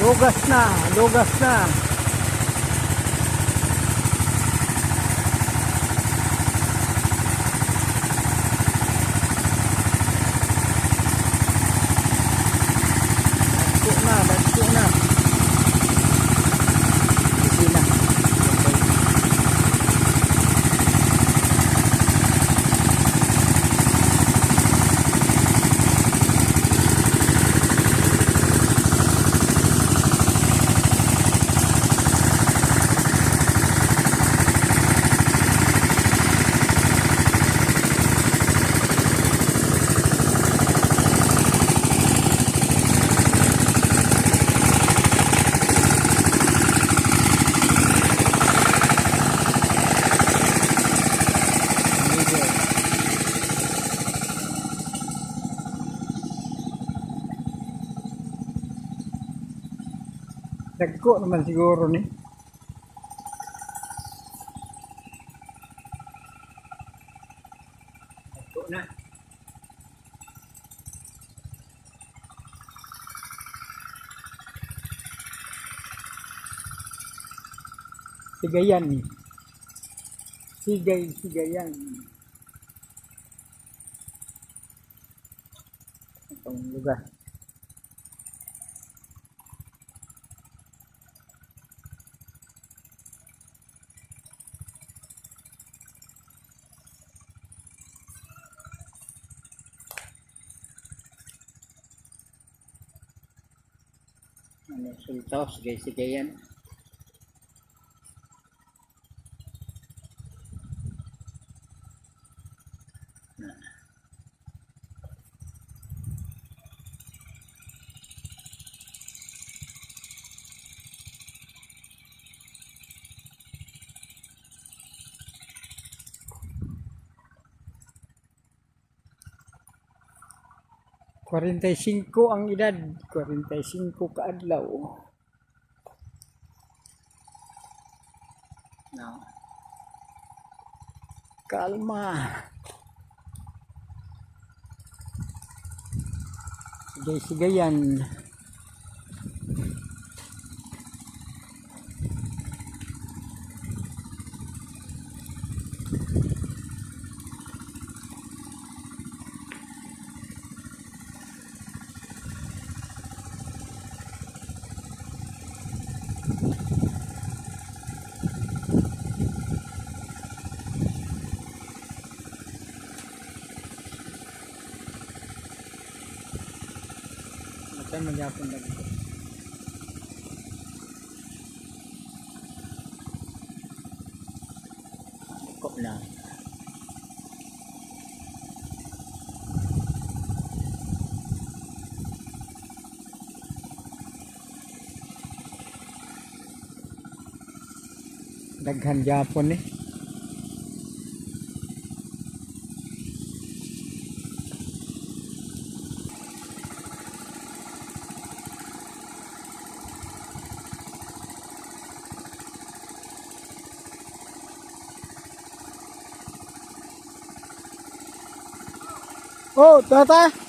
Lugas na, lugas na. Dagko na, dagko na. Busy na. Dagko naman siguro ni. Dagko na. Sigayan. Sigay, sigayan. Itong lugar. Ano, sultaw, sigay, sigayan. 45 ang edad, 45 kaadlaw. No. Kalma. Sigay-sigayan. Saan magyapon lagi ko? Ko na. Daghan gyapon eh. Oh, tata.